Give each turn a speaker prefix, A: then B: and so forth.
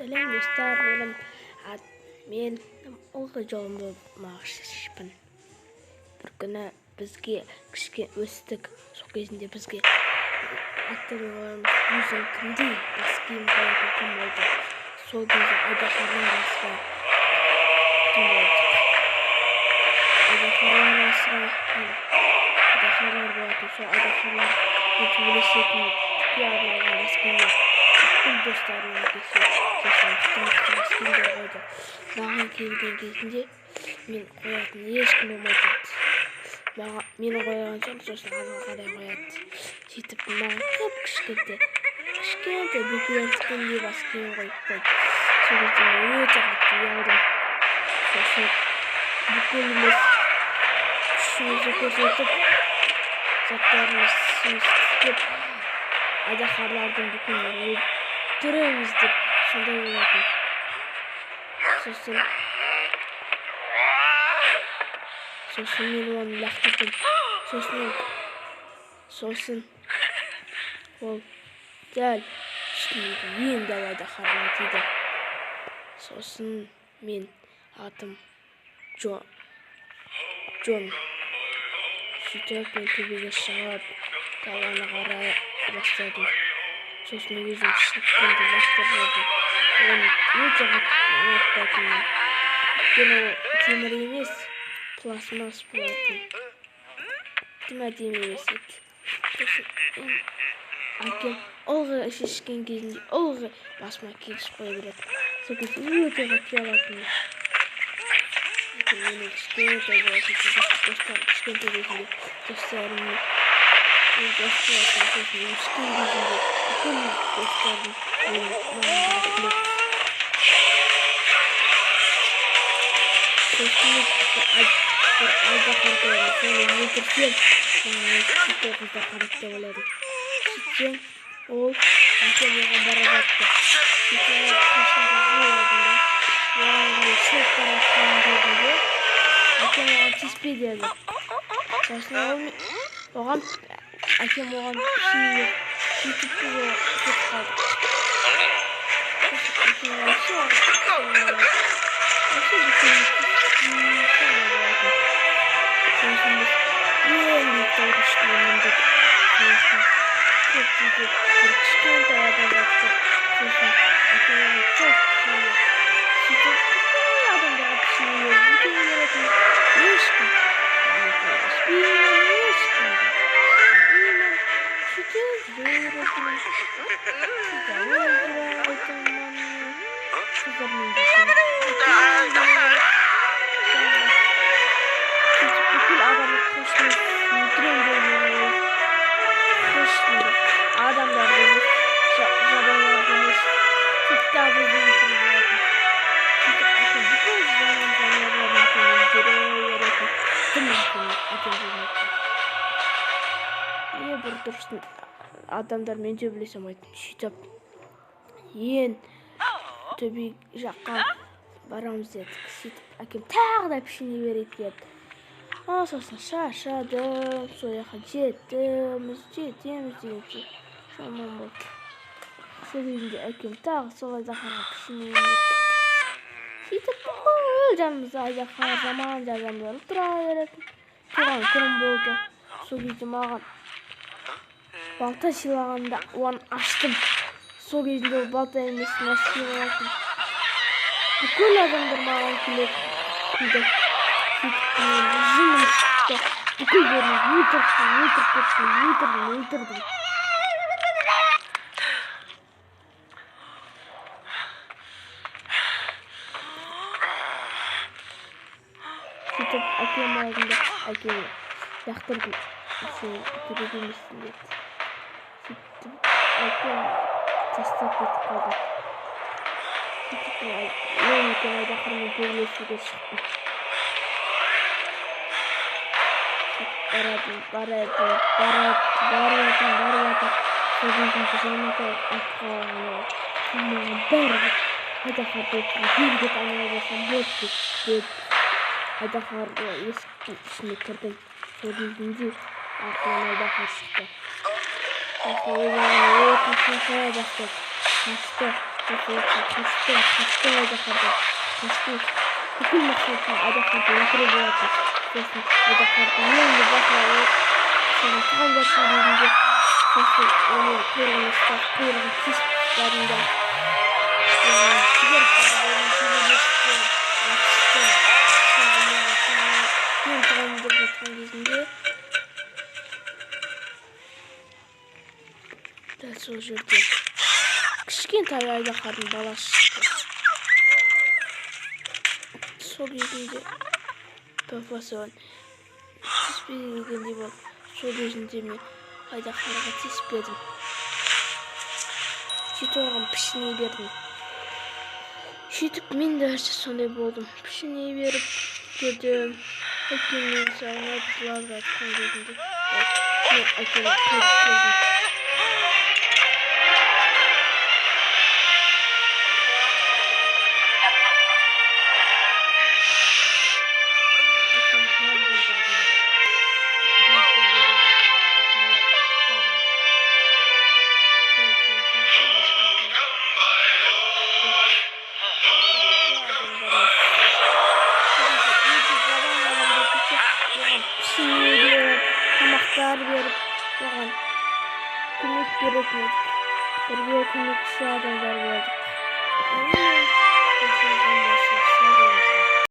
A: Сәлем, достар, мен ылғи жолым болмақшымын. Бір күні бізге кішке өстік, сол кезінде бізге ата-аналарымыз өзіңкіндей бас киім қоятын күн болды. Сол кезде айдаһарлар асыра күн болдық. Айдаһарлар асыра айдаһарлар болатын. Сол айдаһарлармен төбелесетін түпке арналған бас киімдер бүкіл достарымның әкесі сосын мықты-мықты бас киімдер қойды. Маған келген кезінде мен қоятын ешкім болмай тұрды. Маған мені қойған соң сосын ары қарай қояды. Сөйтіп маған кіп-кішкентай кішкентай бөпелердікіндей бас киім қойып қойды. Сол кезде мен өте қатты ұялдым. Сосын бүкіліміз күшімізді көрсетіп, заттарымызды істеп, айдаһарлардың бүкілін өлтіреміз деп сондай болатын. Сосын мен оны лақтырдым. Сосын ол дәл үстімдегі ең дәу айдаһарға тиді. Сосын мен атым Джон. Сөйтіп мен төбеге шығып даланы қарай бастадым. Сосын өзім шіліккенді лақтырып жібердім. Оны өте қатты ұнатпайтынмын. Өйткені ол темір емес, пластмасс болатын. Тым әдемі емес еді. Сосын әкем ылғи шешкен кезінде ылғи басыма кигізіп қоя береді. Сол кезде өте қатты ұялатынмын. Әкем менің кішкентай болатын достарым кішкентай кезімде достарыммен мен дос болатын. Сосын өскен кезімде бүкіл достарым менің маған қарап күледі. Сосын бір айдаһар көрдім. Соны өлтірсем, маған кішкентай қыздар қарайды деп ойладым. Сөйтсем, ол әкем оған бара жатты. Сөйтіп ол қылышын жұлып алдым да, оған қарай шығып бара жатқан кезінде әкем оған тиіспе деді. Сосын ол оған әкем оған пішін берді. Сөйтіп біз кетіп қалдық. Сосын әкем вообще вообще бүкіл болатын. Сосын біз ең биік таудың үстіне міндік. Сосын көктемде бір кішкентай адам жатты. Сосын әкем оған жоқ пішін. Сөйтіп бүкіл адамдарға пішін беріп өте беретін. Ешкім түспеймін, ешкімге тиіспеймін. Сөйтіп жүре беретінмін. Сөйтіп айтамын. Қыздармен сөйтіп бүкіл адамды қылышпен өлтіремін деген қылышпен адамдарды емес, жабайыларды емес, тек табызды өлтіріп болатын. Сөйтіп әкем бүкіл жаман жануарлардың жүре беретін. Тым әкем жүрмейтін. Не бір дұрыстың адамдармен төбелесе алмайтын. Сөйтіп ең төбе жаққа барамыз дедік. Сөйтіп әкем тағы да пішене берейік деді. Сосын шаршадым, сол жаққа жетеміз, жетеміз дегенше жаман болды. Сол кезінде әкем тағы сол айдаһарға пішене берді. Сөйтіп бүкіл жанымызда айдаһар, жаман жануарлар тұра беретін. Туған күнім болды. Сол кезде маған балта сыйлағанда оны аштым. Сол кезінде ол балта емес, носки болатын. Бүкіл адамдар маған күледі, күлді. Сөйтіп мен жыным шықты. Бүкілдерін өлтірдім, өлтіріп кеттім, өлтірдім, өлтірдім. Сөйтіп әкем алдында әкеме лақтырдым. Сен керек емессің деді. Сөйтіп әкем тастап кетіп қалды. Сөйтіп мен ең үлкен айдаһармен төбелесуге шықтым. Сөйтіп барадым, барадым, барып барып. Сол кезінде жамантай айтып қалған ол. Маған бәрібір айдаһарды өлтіруге айналып болсам болды деп айдаһарды есіктің ішіне кірдім. Сол кезінде артынан айдаһар шықты. Сосын ол маған отын шаша бастады. Шашты. Қаштым, қаштым айдаһардан. Қаштым. Бүкіл мақсатым айдаһарды өлтіру болатын. Сосын айдаһарды енді басына алып, соған тығып жатқан кезінде, сосын оның құйрығын ұстап, құйрығын кесіп тастадым да, оған жүгіріп барып, оның төбелестім, атыстым. Мен тығайын деп жатқан кезінде дәл сол жерде кішкентай айдаһардың баласы шықты. Сол кезінде папасы оған тиіспе дегендей болды. Сол кезінде мен айдаһарға тиіспедім. Сөйтіп оған пішіне бердім. Сөйтіп мен де сондай болдым. Пішіне беріп жүрдім. Әкем мені сағынып жылап жатқан кезінде мен әкеме қайтып келдім. Әкем жылап жатады. Пішіне беріп, тамақтар беріп, оған көмек беретін едік. Бірге көмекші адамдар болдық.